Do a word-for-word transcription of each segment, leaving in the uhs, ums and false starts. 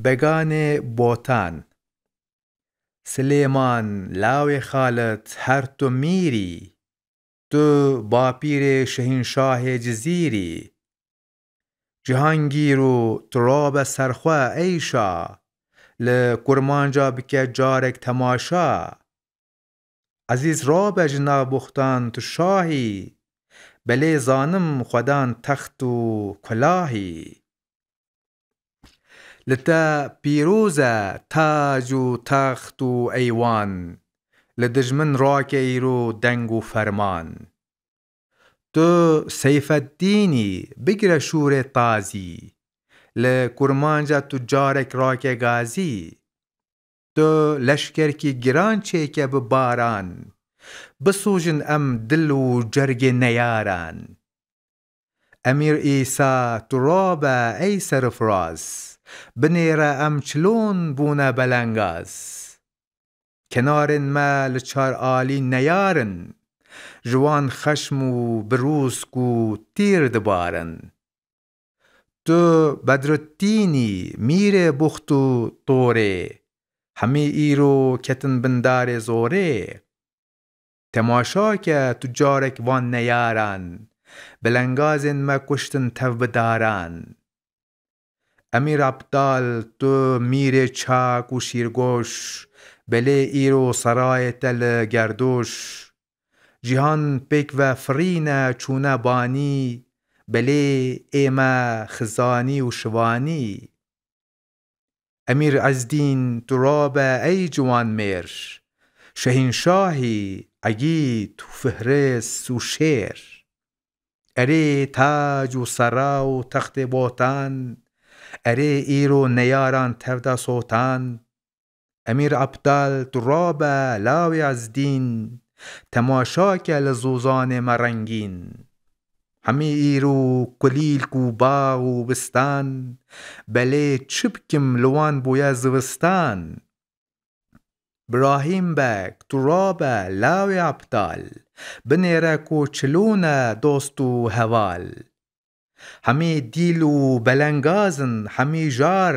Beganê Botan. Silêman, lawê Xalid, her tu mîr î. Tu bapîrê şehînşahê Cizîr î. Cihangîr û tu rabe ser xwe ey şa, li Kurmanca bike carek temaşa. Ezîz rabe ji nav Buxtan tu şah î, belê zanim xwedan text û kulah î. Li te pîroz e tac û text û eywan, li dijmin rake îro deng û ferman. Tu Seyfeddîn î, bigire şûrê tazî, li Kurmanca tu carek rake gazî. Tu leşkerkî giran çêke bi baran, bisûjin em dil û cergê neyaran. Emîr Îsa, tu rabe ey serfiraz, binêre em çilon bûne belengaz. Kenarên me li çar alî neyar in, ji wan xeşm û birûsk û tîr dibarin. Tu Bedruddîn î, mîrê Buxt û Torê, hemî îro ketin bin darê zorê. Temaşa ke tu carek van neyaran, belengazên me kuştin tev bi daran. Emîr Ebdal, tu mîrê çak û şîrgoş, belê îro serayê te li gerdoş. Cîhan pêk ve firîne çûne banî, belê ê me xizanî û şivanî. Emîr Ezdîn, tu rabe ey ciwan mêr, şehînşahî, egît û fihris û şêr. Erê tac û sera û textê Botan, erê îro neyaran tevda sotan. Emîr Ebdal, tu rabe lawê Ezdîn, temaşa ke li zozanê me rengîn. Hemî îro kulîlk û bax û bistan, belê çi bikim li wan bûye zivistan. Birahîm Beg, tu rabe lawê Ebdal, binêre ku çilûne dost û heval. Hemî dîl û belengaz in, hemî jar,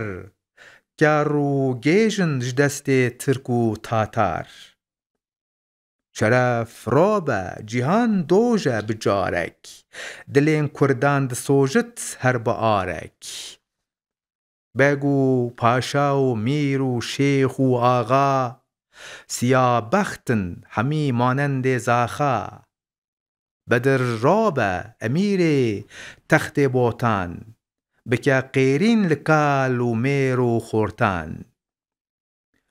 kar û gêj in ji destê Tirk û Tatar. Şeref rabe, cîhan doje bi carek, dilên Kurdan disojit her bi arek. Beg û paşa û mîr û şêx û axa, siyabext in hemî manendê zaxa. Bedir rabe emîrê textê Botan, bike qêrîn li kal û mêr û xortan.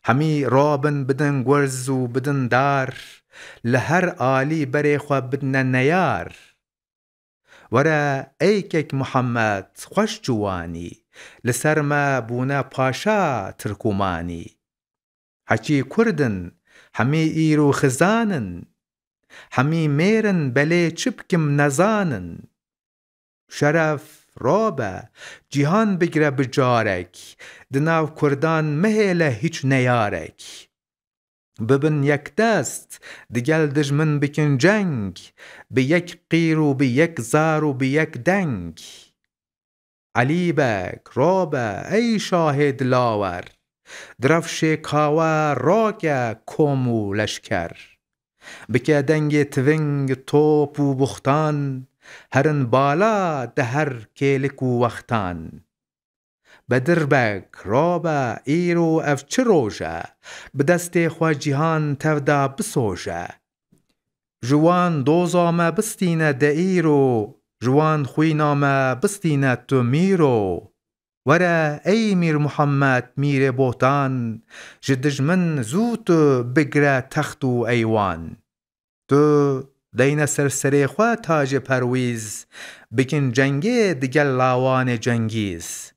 Hemî rabin bidin gurz û bidin dar, li her alî berê xwe bidine neyar. Were ey kek Muhammed xweş ciwanî, li ser me bûne paşa Tirkûmanî. Heçî Kurd in, hemî îro xizan in, hemî mêr in, belê çi bikim nezan in. Şeref rabe, cîhan bigire bi carek, di nav Kurdan mihêle hîç neyarek. Bibin yekdest, digel dijmin bikin ceng, bi yek qîr û bi yek zar û bi yek deng. Elî Beg, rabe, ey şahê dilawer, di rewşê kawe rake kom û leşker. Bike dengê tiving, top û buxtan, herin bala di her kêlik û wextan. Bedir Beg, rabe, îro ev çi roj e? Bi destê xwe cîhan tevda bisoje. Ji wan doza me bistîne de îro, ji wan xwîna me bistîne tu mîro. Were ey Mîr Muhammed, mîrê Botan, ji dijmin zû tu bigire text û eywan. Tu deyne ser serê xwe tacê perwîz, bikin cengê digel lawanê Cengîz.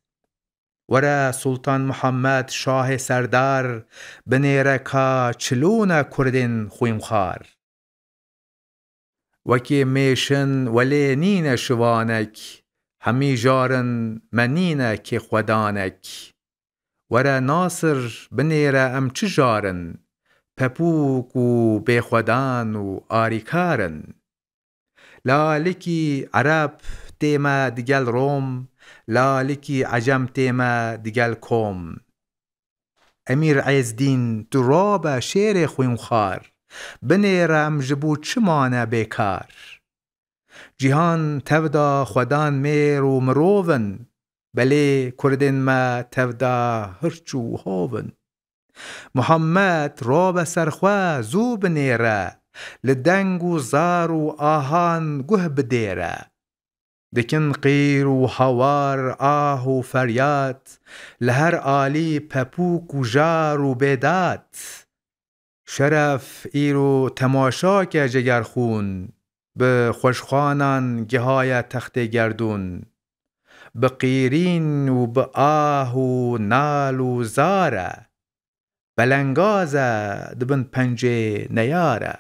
Were Sultan Muhammed şahê serdar, binêre ka çilûne kurdên xwînxwar. Wekî mêşin welê nîne şivanek, hemî jar in me nîne kê xwedanek. Were Nasir binêre em çi jar in, pepûk û bêxwedan û arîkar in. Lalikî Ereb tê me digel Rom, lalikî Ecem tê me digel kom. Emîr Êzdîn, tu rabe şêrê xwînxwar, binêre em ji bo çi mane bêkar. Cîhan tevda xwedan mêr û mirov in, belê kurdên me tevda hirç û hov in. Muhammed rabe ser xwe zû binêre, li deng û zar û ahan guh bidêre. Dikin qîr û hawar, ah û feryad, li her alî pepûk û jar û bêdad. Şeref îro temaşa ke jigerxûn, bi xweşxwanan gihaye textê gerdûn. Bi qîrîn û bi ah û nal û zar e, belengaz e di bin pencê neyar e.